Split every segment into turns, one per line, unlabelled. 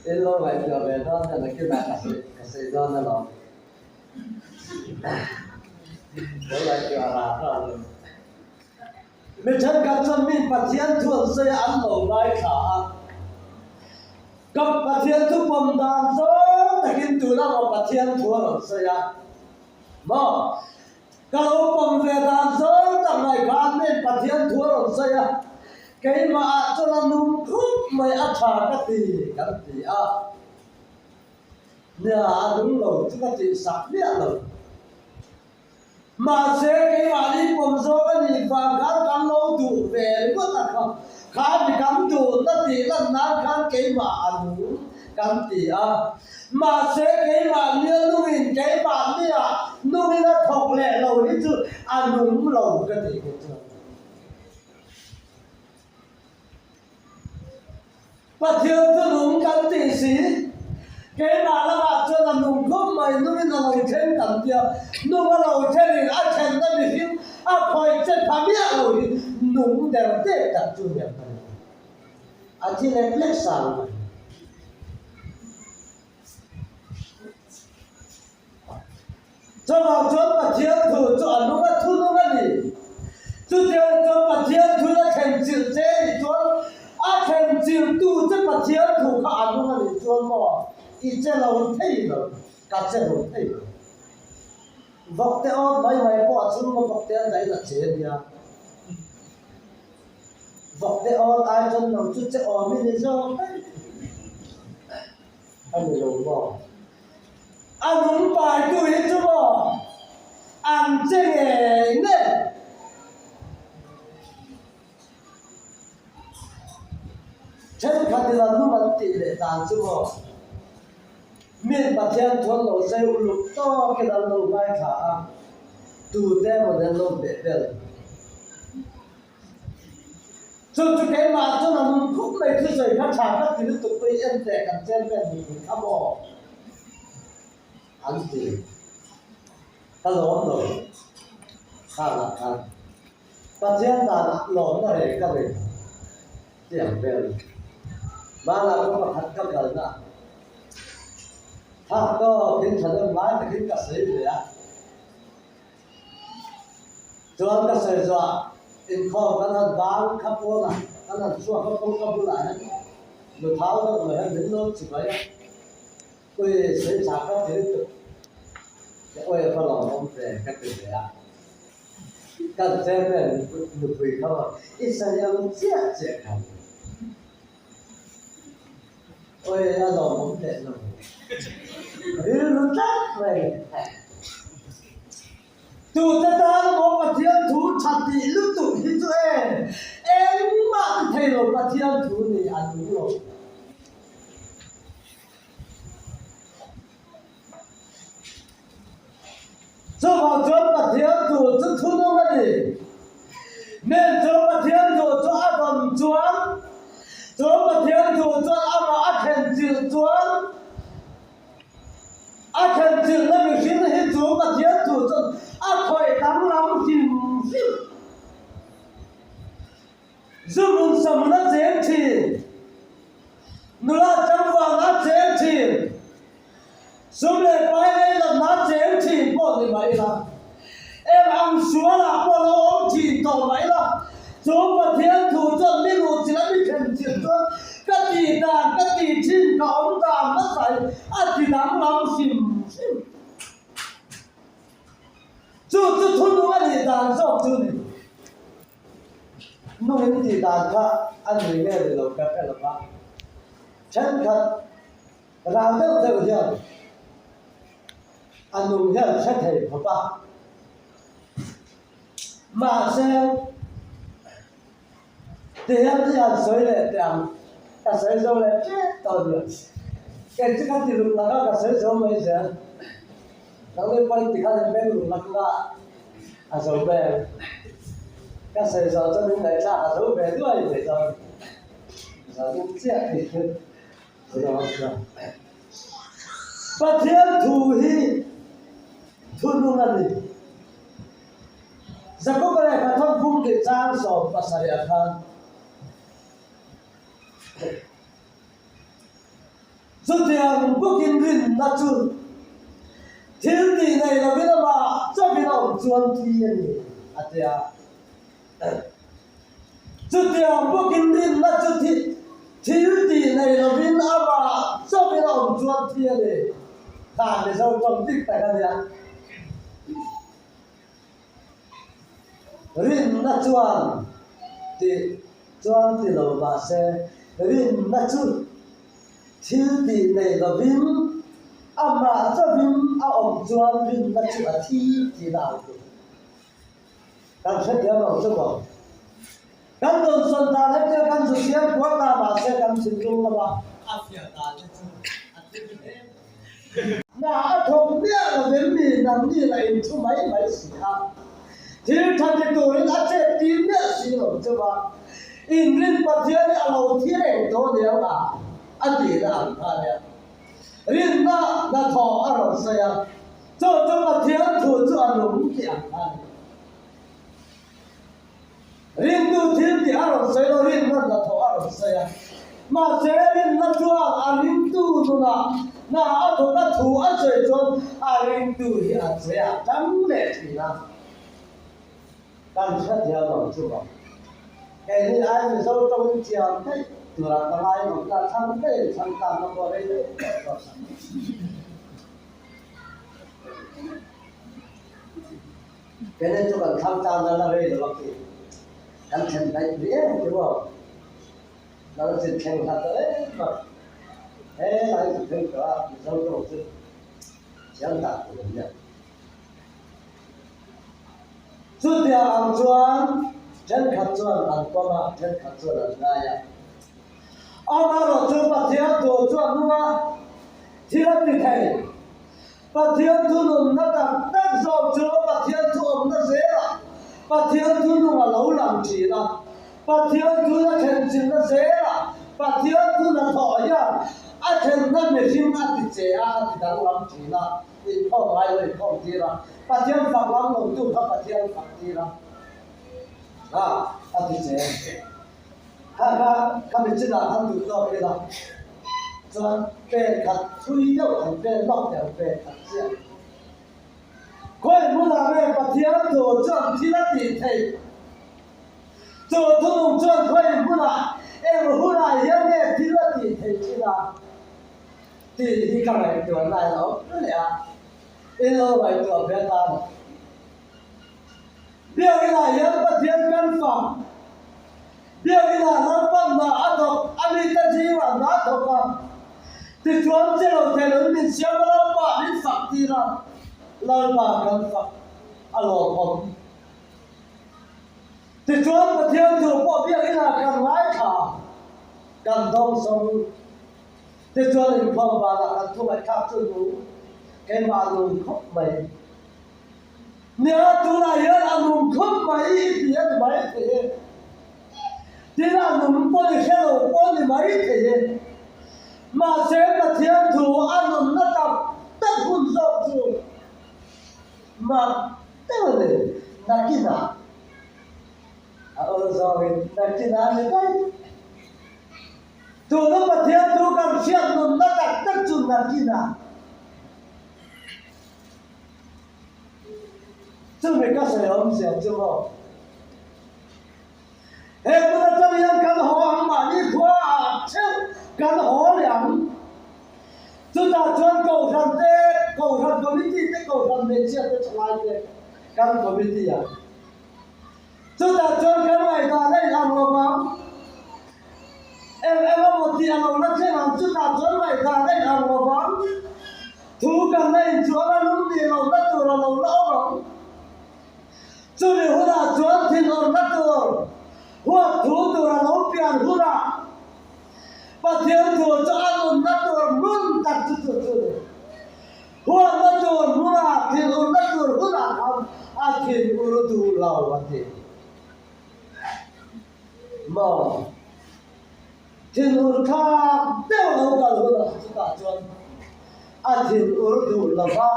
In lo ngaihtuah ve dawn ta nakinah ka sawi ka sawi dawn alawm. Lo ngaihtuah rah rah lo. Mi thenkhat chuan mi Pathian thu an sawi a an lo ngaithla a. Ka Pathian thu pawm dan zawng takin tuna maw Pathian thu a rawn sawi a maw? Ka lo pawm ve dan zawng tak mai khan min Pathian thu a rawn sawi a, keimah ah chuan a nung khup mai a tha ka ti kan ti a. Nia a nung lo chu ka tih sak miah lo. Mahse keimahni pawm zawng a nih vang khan kan lo duh ve ringawt a kha. Kha mi kan duhna tih lan nan khan keimah a nung kan ti a. Mahse keimahnia nungin keimahnia nungin a thawk leh lo hi chu a nung lo ka tih kei chuan. Pathian chu nung kan tih si, keimah lamah chuan a nung khawp mai, nungin a lo then kan tia, nung a lo thenin a thenna mihring a khawih che pha miah lo hi nung der dek tak chu ni ang ka ni. A thi lek lek sang mai. Chuvang chuan Pathian thu chu a nung a thu nung a ni. Chutiang chuan Pathian thu la thlen chilh che a nih chuan a thlen chilhtu che Pathian thu kha a nung a nih chuan maw i che lo thei lo, ka che lo thei lo. Vawkte awt mai mai pawh a chhunga vawkte an dahin a che nia. Vawkte awt ai chuan lo chu che awm i ni zawk daih a ni lo maw? A nung paitu hi chu maw an che ngei ngei. Thenkhatin an nung an tih leh dan chu maw mi Pathian chuan lo sei uluk tawkin an lo ngaithla a, tute emaw nen lo beh vel. Chu chu keimah chuan a nung khup mai thusawi kha tha ka ti lutuk pawh i en teh kan chairman nupui kha maw an ti. Ka lawm lo khanah khan Pathian danah lawmna reng ka nei ti ang vel. Hmanah ka pakhat ka kalna thak tawkin thahnem ngai takin ka sawi ve a. Chuan ka sawi zuah inkhawm kan han bang kha pawnah kan han chhuak a kawngka bulah hian nu thau deuh mai hian min lo chi mai a, ui sawi tha ka ti lutuk che awi a va lawmawm ve ka ti ve a, kan chairman nupui kha maw i sawi ang chiah chiah kha ni. Awi a lawmawm leh lo. Rilru tlat mai. Tute tan maw Pathian thu tha tih lutuk hi chu e engmah ti thei lo Pathian thu ni a nung lo. Chuvang chuan Pathian thu chu thunung a ni. Nen chu Pathian thu chu a rawn chuan, chu Pathian thu chuan amah a thlen chilh chuan, a thlen chilhna mihring hi chu Pathian thu chuan a khawih danglam hrim hrim. Zu hmun samna cheng thin, nula changvangna cheng thin, sum leh pai lei latna cheng thin pawh ni mah ila, eng ang sualah pawh lo awm thin tawh mah ila, chu Pathian thu chuan mi luh chilh a mi thlen chilh chuan ka tih dan, ka tih thin, ka awm dan hmasa hi a ti danglam hrim hrim. Chu chu thunung a nih dan zawk chu ni. Nung in tih dan kha a ni nge ni lo ka hre lo va, thenkhat ral deuh deuh hian a nung hian hre thei khawp a, mahse tihian ti han sawi leh teh ang, ka sawi zo leh tep tawh ni, kei chu ka ti luk lak a ka sawi zo mai zel. Nangni pawhin tikhan in beng lung lak la a zo vel. Ka sawi zawh chuan in ngaihthlak a zo ve duai mai dawn. Zanin chiah hi chu Pathian thu hi thunung a ni. Jakoba lehkha thawmphung tih chang 17 ah khan. Chutiang bawkin rinna chu thil tih nei lovin amah chauhin a awm chuan thi a ni, a ti a. Chutiang bawkin rinna chu thil tih nei lovin amah chauhin a awm chuan thi a ni. Kha Mizo tawng dik tak a nia. Rinna chuan tih chuan ti lo mahse rinna chu thil tih nei lovin amah chauhin a awm chuan rinna chu a thi tihna ang tur. Kan hrethiam lo chu maw? Kan dawnsawn dan hetia kan zu siam kual ta mahse kan thinlung lama a fiah dan te chu a thil hle mai. Hna a thawk miah lo em mi nangni lah in thu mai mai si a, thil tha ti turin a chet tir miah si lo chu ma, inrin Pathian hi a lo thi reng tawh aniang a, a tihna ang kha ania. Rinna hnathawh a rawn sawi a. Chu chu Pathian thu chu a nung tih ang kha a ni. Rintu thil tih a rawn sawi lo, rinna hnathawh a rawn sawi a. Mahse, rinna chuan a ringtu nunah hna a thawk a, thu a sawi chuan a ringtu hi a che a tang leh thin a. Kan hrethiam ang chu maw? Keini ai Mizo tawngin thiam daih turah ka ngai ngawt a, chhang daih chhang tanna pawh rei daih tawh zawk. Kene chu kan thlang tan a la rei lo a khi kan thlen daih rih em chu maw lal chin thleng hlat ta em a he lai chu thleng tawh a Mizo tawng chu thiam tak tur an nia. Chutiang ang chuan thenkhat chuan an pawm a thenkhat chuan an ngai a. Amaherawh chu Pathian thu chu a hnung a, thil a ti thei. Pathian thu nunna tak tak zawk chu Pathian thu awmna zelah Pathian thu nung a lo lang thin a. Pathian thu na thlenchilhna zelah Pathian thu hnathawh hian a thlenna mihring a ti che a, a ti danglam thin a, inkhawm ngai lo inkhawm tir a, Pathian fak lam lo tu kha Pathian fak tir a, a ti che. Kha kha khami chinah khan duh tawk ila chuan pen khat thui deuh an pen lawk teh ang pen khat chiah. Khawi hmunah nge Pathian thu chuan thil a tih theih? Chu thunung chuan khawi hmunah eng hunah hian nge thil a tih theih thin a? Tih hi ka ngaihtuah na a lo awm leh a, in lo ngaihtuah ve atan. Biakinah hian Pathian kan fak. Biakinah Lalpan hna a thawk, a mite zingah hna a thawk a. Tichuan che lo thei loin min siam a, Lalpa min fak tir a, Lalpa kan fak a lawmawm. Tichuan Pathian thu pawh biakinah kan ngaithla, kan dawngsawng. Tichuan inkhawm vanah kan thu ngaihthlak chu nung, keimah nung khawp mai. Nia, tunah hian a nung khawp mai i ti a ni mai thei e. Tin, a nung pawh i hre lo pawh a ni mai thei e. Mahse, Pathian thu a nunna tak tak hun zawk chu mak deuh a ni. Nakinah a awl zawngin nakinah a ni daih. Tuna Pathian thu kan hriat nunna tak tak chu nakinah. Chumi ka sawi awmzia chu maw? He hmun atang hian kan haw ang mahni khua ah theuh kan haw leh ang. Chutah chuan Kohhran te, Kohhran Committee te, Kohhran hmeichhia te thalai te kan committee ang. Chutah chuan kan ngaihdan a inang lo vang. Eng eng emaw tih a lo la thleng ang, chutah chuan ngaihdan a inang lo vang. Thu kan la inchuan a lum nih lohna tur a lo la awm ang. Chumi hunah chuan thinawrhna tur, huat thu tur a lo pian hunah Pathian thu chu a nunna tur hmun tak chu chu chu a ni. Huatna tur hmunah thinurna tur hunah khan a thinur duh lo a ti. Maw? Thinur thlak deuh lo kal hunah chutah chuan a thinur duh lo va,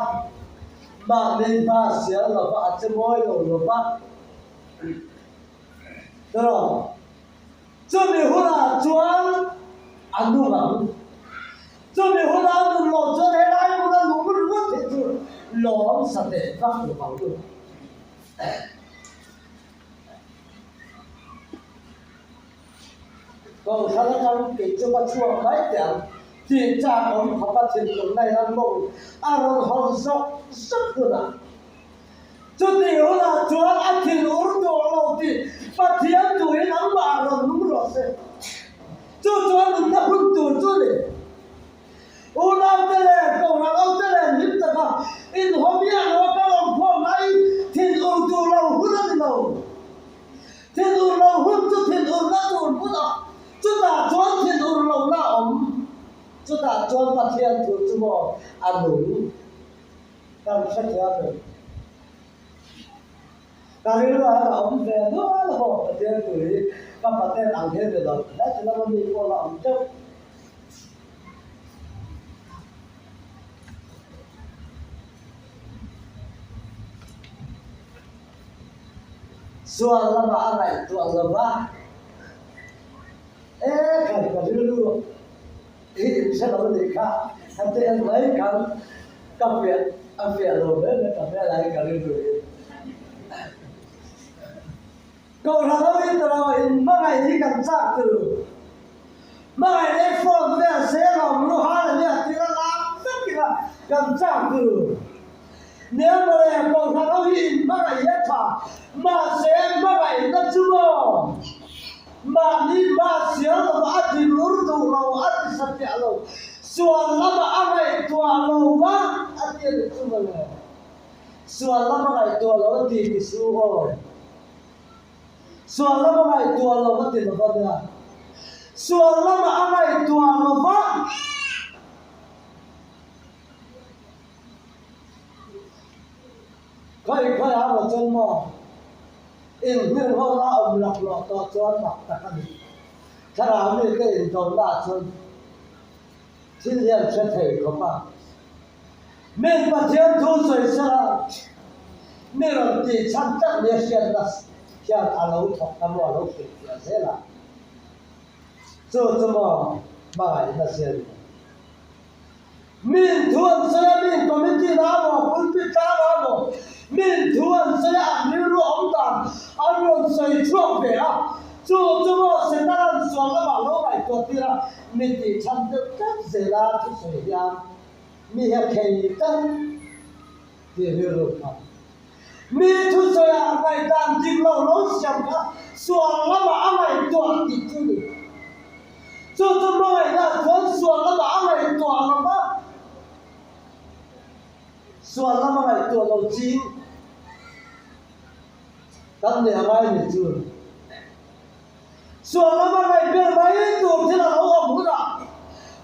mahni hma sial lo va, a che mawi lo lo va. Tiraw? Chumi hunah chuan a nung ang. Chumi. teh vak lo ang u. Kohhran atang kei chu va chhuak mai teh ang tih chak awm khawp a thinlung na in an mawng a rawn hawn zawk zawk hunah chutih hunah chuan a thin ur duh lo tih Pathian duhin amah a rawn nung rawh se. Chu chuan nunna hun tur chu a ni. Unaute leh kohhran hote leh hlim taka inhaw miah lo a kal awm khawm laiin thinur duh lo hun a ni lo. Thinur lo hun chu thinurna tur hmunah chutah chuan thinur lohna a awm. Chutah chuan Pathian thu chu maw a nung kan hrethiam em? Ka rilruah hian a awm ve nual a maw Pathian thu hi ka paten ang hian ni lo heti lama mi pawh la awm teuh. Sual lamah a ngaihtuah lo va, E khan ka rilru hi in hre lo a nih kha, ka ti en mai khan ka fiah a fiah lo hle mai ka hmel ah hian ka rilru hi. Kohhran ho hi tawh in hmangaih hi kan chak tur. Hmangaih leh phone vel se lawm lu hallelujah tih la lam vek ila kan chak tur. Nia mawle kohhran ho hi in hmangaih hi a tha mahse hmangaihna chu maw mahni hma sial lova a ti lur duh lo a ti satliah lo sual lamah a ngaihtuah lo va a ti a ni chu mawle. Sual lam a ngaihtuah lo a ti ti su aw. Sual lam a ngaihtuah lo a ti lo va nia. Sual lamah a ngaihtuah lo va. Khawi khawi a rawn chuan maw? Inhmir ho la awm laklawh tawh chuan mak tak a ni. Thlarau mite indona ah chuan thil hian hre thei khawp a. Min Pathian thu sawi sela, mi rawn tih chhan tlat nia hriatna hian a lo thawk a maw a lo hrilhfiah zel a. Chu chu maw hmangaihna zia ni. Min thu an sawi a, min committee na maw, pulpit tlang a maw, min thu an sawi a, an rilru awm dan an rawn sawi chhuak ve a. Chu chu maw Setanan sual lamah lo ngaihtuah tir a, mi tih chhan deuh tlat zela thusawi hian Mi he thei tlat tih rilru kha. Mi thusawiah ngaihdan dik lo lo siam kha sual lamah a ngaihtuah tih chu ni. Chu chu hmangaihna chuan sual lamah a ngaihtuah lo va, sual lama ngaihtuah lo ching kan nih a ngai ni chu. Sual lama ngaihbel mai tur thil a lo awm hunah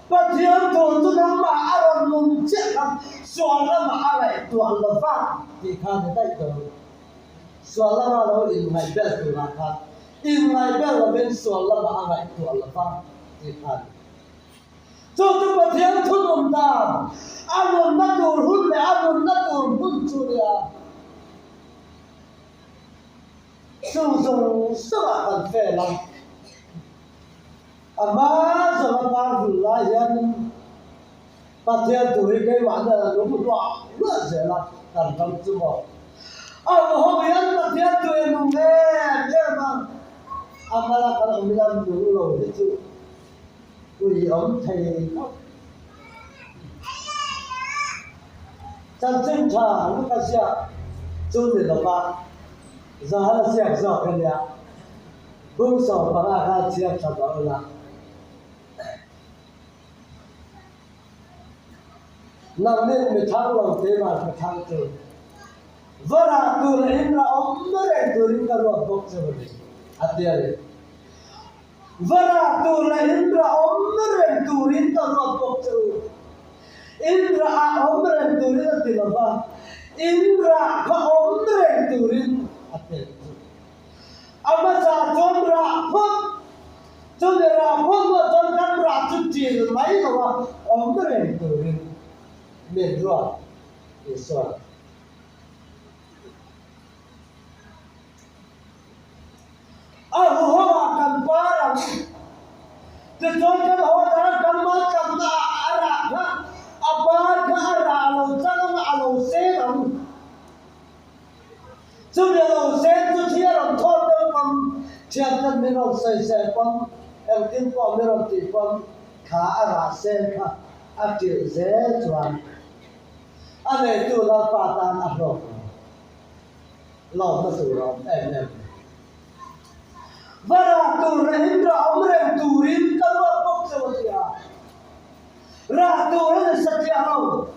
Pathian thu chu nangmah a rawn nung chiah khan sual lamah a ngaihtuah lo va tih kha ni daih dawn. Sual lama lo inngaihbel turah khan inngaihbel lovin sual lamah a ngaihtuah lo va tih kha ni. Chu chu Pathian thunun dan, a nunna tur hun leh a nunna tur hmun chu nia. Chung zawng zawngah kan fel a, a hma zawnga par vul lai hian Pathian tur hi keimah nen a lung hluah hluah zel a, kan ram chu maw. A huho hian Pathian tur hi a nung em em a, a hmala kan awm ila nung lo hi chu ui awm thei khawp. Chanchin tha Luka ziak chu ni lova Zahara ziak zawk a nia. Bung 15 khan chhiar tha tawh ula. Nangnin mi thang lo keimah ka thang chu va rah tur leh in rah awm reng turin ka ruat bawk chu a ni, a ti a ni. Va rah tur leh in rah awm reng turin ka ruat bawk che u. In rah ah awm reng turin a ti lo va, in rah kha awm reng turin a ti ang chu. A hmasa chuan rah phawt, chumi rah phawt hnuah chuan kan rah chu ṭil mai lo a, awm reng turin min ruat Isua'n. A huho ah kan par ang. Tichuan kan haw dan kan mal tlatna ah a rah kha a par kha a rah lo chang ang a, a lo seng ang. rawn sawisel pawn, engtin pawh mi rawn tih pawn kha a rah sen kha a ṭilh zel chuan a neitu Lalpa tan a hlawk lo. Lawmna tur a awm em em. Va rah tur leh in rah awm reng turin ka ruat bawk cheu a ti a. Rah tur a ni satliah lo.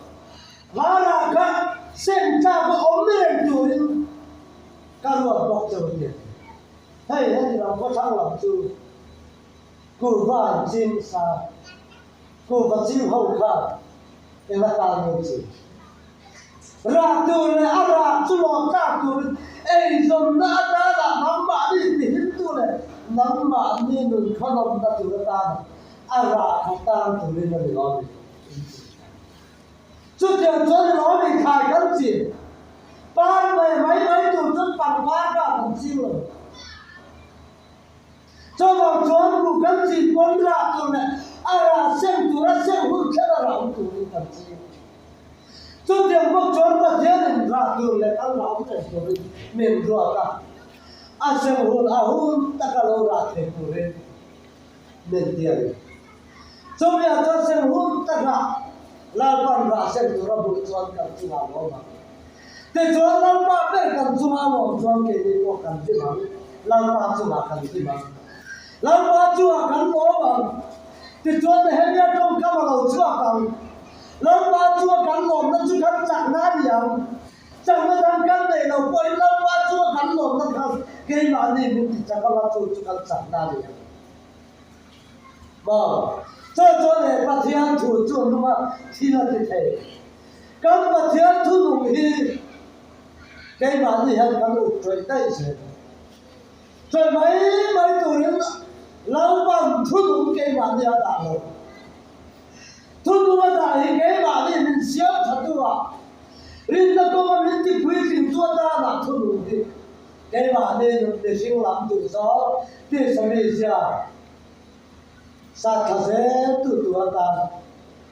Va rah kha sem tlak a awm reng turin ka ruat bawk cheu a ti a. Hei heti lam khawthlang lam chu Kurva an ching sa. Kurva ching ho khan eng atan nge chin? Rah tur leh a rah chu lawm tlak turin eizawnna atana nangmahni tihimtu leh nangmahni nun khawnawmna tur atana a rah kha tan turin a ni lo a ni. Chutiang chuan ni lo a ni thlai kan chin. Par mai mai mai tur chuan pangpar kha kan ching lo. Chuvang chuan buh kan chin pawn rah tur leh a rah seng tur a seng hun thlen a rah awm turin kan ching. Chutiang bawk chuan Pathianin rah tur leh kan rah awm reng turin min ruat a, a seng hun a hun taka lo rah thei turin min ti a ni. Chumi ah chuan seng hun taka Lalpan rah seng tura buh chuan kan chungah a lawm ang. Tichuan Lalpa ber kan chunga a lawm chuan keini pawh kan hlim ang, Lalpa chungah kan hlim ang. Lalpa chungah kan lawm ang. Tichuan Nehemia tawngkam a lo chhuak ang. Lalpa chu a kan lawmna chu kan chakna a ni ang. Chakna dang kan neih loh pawhin Lalpa chu a kan lawmna kha keimahni min ti chak anga chu chu kan chakna a ni ang. Maw? Chu chuan he Pathian thu chu a nung a, thil a ti thei. Kan Pathian thu nung hi keimahni hian kan up ṭawih daih zel. Ṭawih mai mai turin Lalpa'n thu nung keimahni a dah lo. Thunung a dah hi keimahni min siam tha tura rinna kawnga min tipuitling chu atana thunung hi keimahni nun mihring lam duh zawng tisa mizia sat thla zel tu tur atan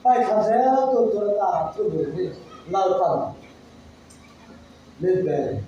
paih thla zel tu tur atana thunung hi Lalpan min pe a ni.